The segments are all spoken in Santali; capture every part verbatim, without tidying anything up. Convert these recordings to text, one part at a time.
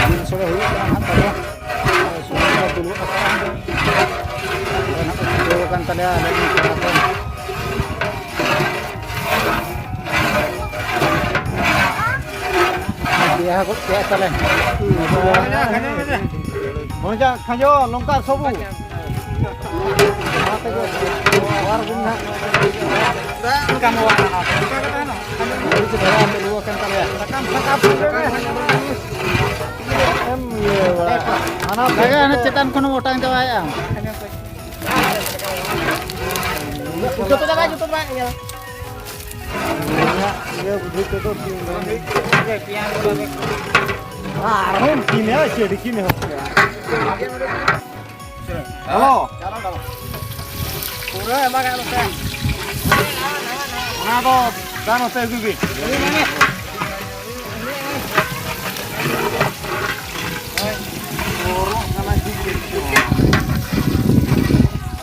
ᱡᱤᱞ ᱥᱚᱲᱮ ᱦᱩᱭᱩᱜ ᱠᱟᱱᱟ ᱱᱟᱦᱟᱜ ᱛᱟᱵᱚ᱾ ᱟᱨ ᱥᱩᱱᱩᱢ ᱠᱚ ᱫᱩᱞ ᱜᱚᱫ ᱟᱠᱟᱫᱼᱟ᱾ ᱟᱫᱚ ᱱᱟᱦᱟᱜ ᱠᱚ ᱪᱷᱩᱴᱟᱹᱣ ᱟᱠᱟᱱ ᱛᱟᱞᱮᱭᱟ ᱟᱞᱮ ᱨᱮᱱ ᱠᱚᱲᱟ ᱠᱚ᱾ ᱵᱤᱦᱟ ᱜᱚᱫ ᱠᱮᱫ ᱛᱟᱞᱮ᱾ ᱵᱷᱚᱸᱡᱟ ᱠᱷᱟᱸᱡᱚ ᱞᱚᱝᱠᱟ ᱥᱚᱵᱩ᱾ ᱚᱱᱟ ᱛᱮᱜᱮ ᱚᱣᱟᱨ ᱵᱤᱱ ᱱᱟᱦᱟᱜ᱾ ᱚᱱᱠᱟ ᱢᱟ ᱵᱟᱝ ᱜᱟᱱᱚᱜᱼᱟ᱾ ᱚᱱᱠᱟ ᱜᱮ ᱛᱟᱦᱮᱱᱟ᱾ ᱢᱟᱹᱨᱤᱪ ᱫᱷᱟᱨᱟ ᱟᱛᱮ ᱨᱩᱣᱟᱹ ᱠᱟᱱ ᱛᱟᱞᱮᱭᱟ᱾ ᱥᱟᱠᱟᱢ, ᱥᱟᱠᱟᱢ᱾ ᱮᱢ ᱤᱭᱟᱹ ᱵᱟᱲᱟ᱾ ᱦᱟᱱᱟ ᱛᱮᱜᱮ ᱦᱟᱱᱮ ᱪᱮᱛᱟᱱ ᱠᱷᱚᱱ ᱮᱢ ᱚᱴᱟᱝ ᱪᱟᱵᱟᱭᱮᱫᱼᱟ᱾ ᱡᱚᱛᱚ ᱫᱚ ᱵᱟᱭ, ᱡᱚᱛᱚ ᱫᱚ ᱵᱟᱭ ᱧᱮᱞᱟ᱾ ᱤᱭᱟᱹ ᱵᱩᱫᱷᱤ ᱛᱮᱫᱚ ᱟᱨᱦᱚᱸ ᱠᱤᱱᱮ ᱪᱮᱫ ᱠᱤᱱ ᱮᱦᱚᱵ ᱠᱮᱫᱟ᱾ ᱦᱮᱞᱳ᱾ ᱯᱩᱨᱟᱹ ᱮᱢᱟ ᱠᱟᱜ ᱱᱚᱛᱮ᱾ ᱚᱱᱟ ᱫᱚ ᱫᱟ ᱱᱚᱛᱮ ᱟᱹᱜᱩᱭ ᱵᱤᱱ᱾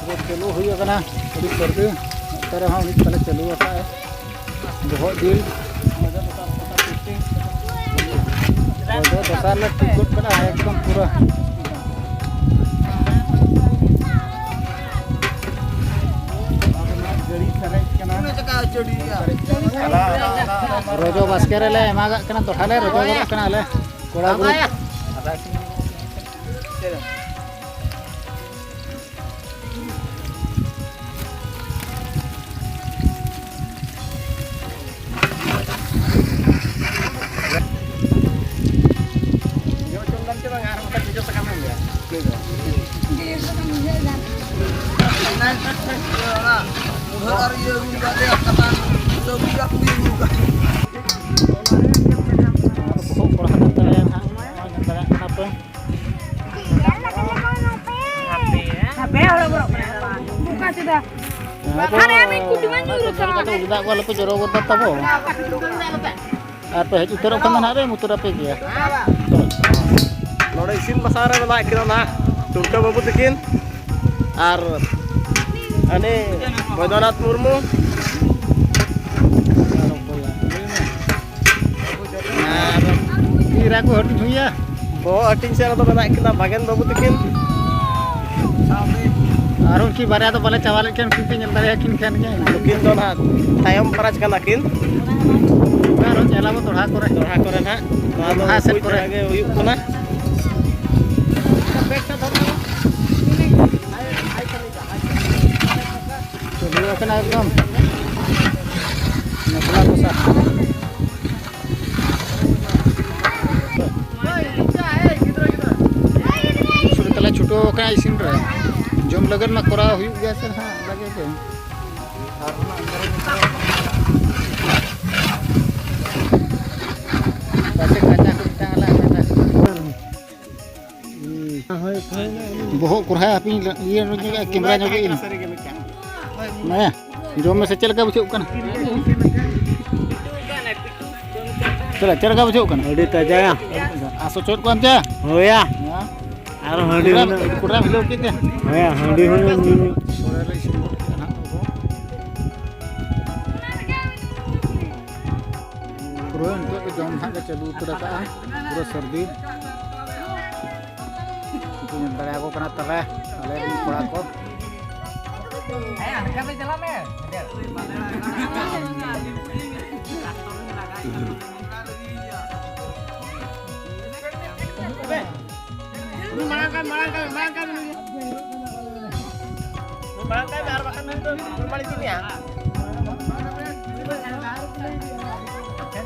ᱯᱩᱨᱟᱹ ᱪᱟᱹᱞᱩ ᱦᱩᱭ ᱟᱠᱟᱱᱟ ᱟᱹᱰᱤ ᱥᱟᱹᱨᱫᱤ᱾ ᱱᱚᱛᱮ ᱨᱮᱦᱚᱸ ᱢᱤᱫ ᱛᱟᱞᱮ ᱪᱟᱹᱞᱩ ᱟᱠᱟᱫᱼᱟ᱾ ᱵᱚᱦᱚᱜ ᱡᱤᱞ᱾ ᱚᱠᱚᱭ ᱫᱚ ᱫᱚᱥᱟᱨ ᱞᱮ ᱴᱷᱤᱠ ᱜᱚᱫ ᱠᱟᱫᱟ ᱮᱠᱫᱚᱢ ᱯᱩᱨᱟᱹ᱾ ᱜᱟᱹᱰᱤ ᱥᱟᱨᱮᱡ ᱠᱟᱱᱟ᱾ ᱨᱚᱡᱚ ᱵᱟᱥᱠᱮ ᱨᱮᱞᱮ ᱮᱢᱟᱜᱟᱜ ᱠᱟᱱᱟ, ᱫᱚᱦᱲᱟ ᱞᱮ ᱨᱚᱡᱚ ᱜᱚᱫᱚᱜ ᱠᱟᱱᱟ ᱟᱞᱮ ᱠᱚᱲᱟ ᱜᱩᱨᱩᱯ᱾ ᱡᱚ ᱪᱚᱱᱫᱚᱱ ᱪᱚ ᱵᱟᱝ, ᱟᱨ ᱵᱟᱠᱷᱟᱡ ᱡᱚᱡᱚ ᱥᱟᱠᱟᱢ ᱮᱢ ᱜᱮᱭᱟ᱾ ᱞᱟᱹᱭ ᱫᱚ ᱵᱟᱝ᱾ ᱚᱱᱟ ᱢᱩᱰᱷᱟᱹ ᱟᱨ ᱤᱭᱟᱹ ᱟᱹᱜᱩ ᱠᱟᱜ ᱞᱮᱭᱟ, ᱠᱟᱴᱟ ᱥᱚᱵᱽᱡᱤ ᱟᱨ ᱠᱩᱲᱤ ᱟᱹᱜᱩ ᱠᱟᱜ᱾ ᱵᱚᱦᱚᱜ ᱠᱚᱲᱟ ᱦᱚᱯᱚᱱ ᱛᱟᱞᱮᱭᱟ ᱱᱟᱦᱟᱜ, ᱱᱚᱜᱼᱚᱭ ᱧᱮᱞ ᱫᱟᱲᱮᱭᱟᱜ ᱠᱟᱱᱟ ᱯᱮ᱾ ᱦᱟᱯᱮ ᱦᱚᱲ ᱵᱚᱞᱚᱜ ᱠᱟᱱᱟ᱾ ᱵᱚᱠᱟ ᱪᱮᱫᱟ? ᱦᱮᱸ, ᱟᱨᱮ ᱟᱢᱤᱡ ᱠᱩᱴᱤ ᱢᱟ ᱧᱩᱨ ᱟᱠᱟᱱ᱾ ᱫᱟᱜ ᱠᱚ ᱟᱞᱚ ᱯᱮ ᱡᱚᱨᱚ ᱜᱚᱫᱟ ᱛᱟᱵᱚ᱾ ᱟᱨ ᱯᱮ ᱦᱮᱡ ᱩᱛᱟᱹᱨᱚᱜ ᱠᱷᱟᱱ ᱫᱚ ᱱᱟᱦᱟᱜ ᱞᱮ ᱩᱛᱟᱹᱨ ᱟᱯᱮ ᱜᱮᱭᱟ᱾ ᱱᱚᱰᱮ ᱤᱥᱤᱱ ᱵᱟᱥᱟᱝ ᱨᱮ ᱢᱮᱱᱟᱜ ᱠᱤᱱᱟ ᱱᱟᱦᱟᱜ ᱴᱩᱱᱴᱟᱹ ᱵᱟᱹᱵᱩ ᱛᱟᱹᱠᱤᱱ ᱟᱨ ᱦᱟᱹᱱᱤ ᱵᱚᱭᱫᱚᱱᱟᱛᱷ ᱢᱩᱨᱢᱩ᱾ ᱟᱨ ᱚᱠᱚᱭ? ᱦᱮᱸ, ᱠᱚ ᱦᱟᱹᱴᱤᱧ ᱦᱩᱭᱟ᱾ ᱵᱚᱦᱚᱜ ᱦᱟᱹᱴᱤᱧ ᱥᱮᱫ ᱨᱮᱫᱚ ᱢᱮᱱᱟᱜ ᱠᱤᱱᱟ ᱵᱟᱜᱮᱱ ᱵᱟᱹᱵᱩ ᱛᱟᱹᱠᱤᱱ᱾ ᱟᱨ ᱩᱱᱠᱤᱱ ᱵᱟᱨᱭᱟ ᱫᱚ ᱵᱟᱞᱮ ᱪᱟᱵᱟ ᱞᱮᱫ ᱠᱤᱱ, ᱩᱱᱠᱤᱱ ᱯᱮ ᱧᱮᱞ ᱫᱟᱲᱮᱭᱟᱠᱤᱱ ᱠᱟᱱ ᱜᱮᱭᱟ᱾ ᱱᱩᱠᱤᱱ ᱫᱚ ᱱᱟᱦᱟᱜ ᱛᱟᱭᱚᱢ ᱯᱟᱨᱟᱡᱽ ᱠᱟᱱᱟ ᱠᱤᱱ᱾ ᱟᱨᱚ ᱧᱮᱞ ᱟᱵᱚ ᱫᱚᱦᱲᱟ ᱠᱚᱨᱮ᱾ ᱫᱚᱦᱲᱟ ᱠᱚᱨᱮ ᱱᱟᱦᱟᱜ᱾ ᱱᱚᱣᱟ ᱫᱚ ᱞᱟᱦᱟ ᱥᱮᱫ ᱩᱱᱠᱩ ᱠᱚᱨᱮ᱾ ᱡᱟᱦᱟᱸ ᱜᱮ ᱦᱩᱭᱩᱜ ᱠᱟᱱᱟ᱾ ᱪᱟᱹᱞᱩ ᱟᱠᱟᱱᱟ ᱮᱠᱫᱚᱢ᱾ ᱢᱚᱥᱞᱟ ᱠᱚᱥᱟ᱾ ᱥᱩᱨ ᱛᱟᱞᱟ ᱪᱷᱩᱴᱟᱹᱣ ᱟᱠᱟᱱᱟ ᱤᱥᱤᱱ ᱨᱮ᱾ ᱡᱚᱢ ᱞᱟᱹᱜᱤᱫ ᱢᱟ ᱠᱚᱨᱟᱣ ᱦᱩᱭᱩᱜ ᱜᱮᱭᱟ ᱥᱮ ᱦᱟᱸᱜ, ᱞᱟᱜᱮ ᱜᱮ᱾ ᱟᱨ ᱚᱱᱟ ᱟᱱᱫᱟᱨ ᱨᱮ ᱯᱟᱪᱮ ᱠᱟᱪᱟ ᱠᱚ ᱢᱤᱫᱴᱟᱝ ᱟᱞᱟᱜ ᱠᱟᱪᱟ᱾ ᱵᱚᱦᱚᱜ ᱠᱚᱨᱦᱟᱭ ᱦᱟᱯᱤᱧ ᱤᱭᱟᱹ ᱧᱚᱜ ᱠᱮᱜᱼᱟ, ᱠᱮᱢᱨᱟ ᱧᱚᱜ ᱠᱮᱜᱼᱟᱹᱧ᱾ ᱢᱟᱭᱟ, ᱡᱚᱢ ᱢᱮᱥᱮ, ᱪᱮᱫ ᱞᱮᱠᱟ ᱵᱩᱡᱷᱟᱹᱜ ᱠᱟᱱᱟ? ᱪᱮᱫ ᱞᱮᱠᱟ, ᱪᱮᱫ ᱞᱮᱠᱟ ᱵᱩᱡᱷᱟᱹᱜ ᱠᱟᱱᱟ? ᱟᱹᱰᱤ ᱛᱟᱡᱟ᱾ ᱟᱨ ᱥᱚᱪᱚᱫ ᱠᱚ ᱮᱢ ᱪᱟ? ᱦᱳᱭᱟ᱾ ᱦᱮᱸ᱾ ᱟᱨ ᱦᱟᱺᱰᱤ ᱠᱚᱲᱟ, ᱦᱩᱱᱟᱹᱝ᱾ ᱠᱚᱲᱟ ᱵᱷᱤᱞᱟᱹᱣ ᱠᱮᱫ ᱛᱮ? ᱦᱳᱭᱟ, ᱦᱟᱺᱰᱤ ᱦᱩᱱᱟᱹᱝ ᱧᱩ᱾ ᱥᱚᱲᱮ ᱞᱮ ᱤᱥᱤᱱ ᱜᱚᱫ ᱠᱮᱫᱟ ᱱᱟᱦᱟᱜ ᱜᱚᱜᱚ᱾ ᱯᱩᱨᱟᱹ ᱱᱤᱛᱚᱜ ᱫᱚ ᱡᱚᱢ ᱱᱟᱦᱟᱜ ᱞᱮ ᱪᱟᱹᱞᱩ ᱩᱛᱟᱹᱨ ᱟᱠᱟᱫᱼᱟ᱾ ᱯᱩᱨᱟᱹ ᱥᱟᱹᱨᱫᱤ᱾ ᱩᱱᱠᱩ ᱧᱮᱞ ᱫᱟᱲᱮᱭᱟᱠᱚ ᱠᱟᱱᱟ ᱛᱟᱞᱮ, ᱟᱞᱮ ᱨᱮᱱ ᱠᱚᱲᱟ ᱠᱚ᱾ ᱩᱱᱤ ᱢᱟᱲᱟᱝ ᱠᱟᱭ ᱢᱮ, ᱢᱟᱲᱟᱝ ᱠᱟᱭ ᱢᱮ, ᱢᱟᱲᱟᱝ ᱠᱟᱭ ᱢᱮ, ᱱᱩᱭ ᱫᱚ᱾ ᱱᱩᱭ ᱢᱟᱲᱟᱝ ᱠᱟᱭ ᱢᱮ, ᱟᱨ ᱵᱟᱠᱷᱟᱱ ᱱᱩᱭ ᱫᱚ ᱜᱳᱞᱢᱟᱞ ᱤᱫᱤ ᱢᱮᱭᱟ᱾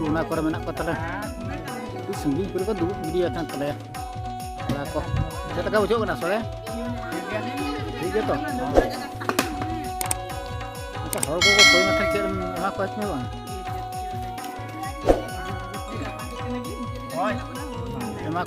ᱚᱱᱟ ᱠᱚᱨᱮ ᱢᱮᱱᱟᱜ ᱠᱚ ᱛᱟᱞᱮ᱾ ᱟᱹᱰᱤ ᱥᱟᱺᱜᱤᱧ ᱠᱚᱨᱮ ᱠᱚ ᱫᱩᱲᱩᱵ ᱜᱤᱰᱤ ᱟᱠᱟᱱ ᱛᱟᱞᱮᱭᱟ᱾ ᱠᱚᱲᱟ ᱠᱚ, ᱪᱮᱫ ᱞᱮᱠᱟ ᱵᱩᱡᱷᱟᱹᱜ ᱠᱟᱱᱟ ᱥᱚᱲᱮ? ᱴᱷᱤᱠ ᱜᱮᱭᱟ ᱛᱚ? ᱟᱪᱪᱷᱟ, ᱦᱚᱲ ᱠᱚᱠᱚ ᱠᱚᱭ ᱢᱟᱠᱷᱟᱱ ᱪᱮᱫ ᱮᱢ ᱮᱢᱟ ᱠᱚᱣᱟ ᱥᱮ ᱵᱟᱝ? ᱮᱢᱟ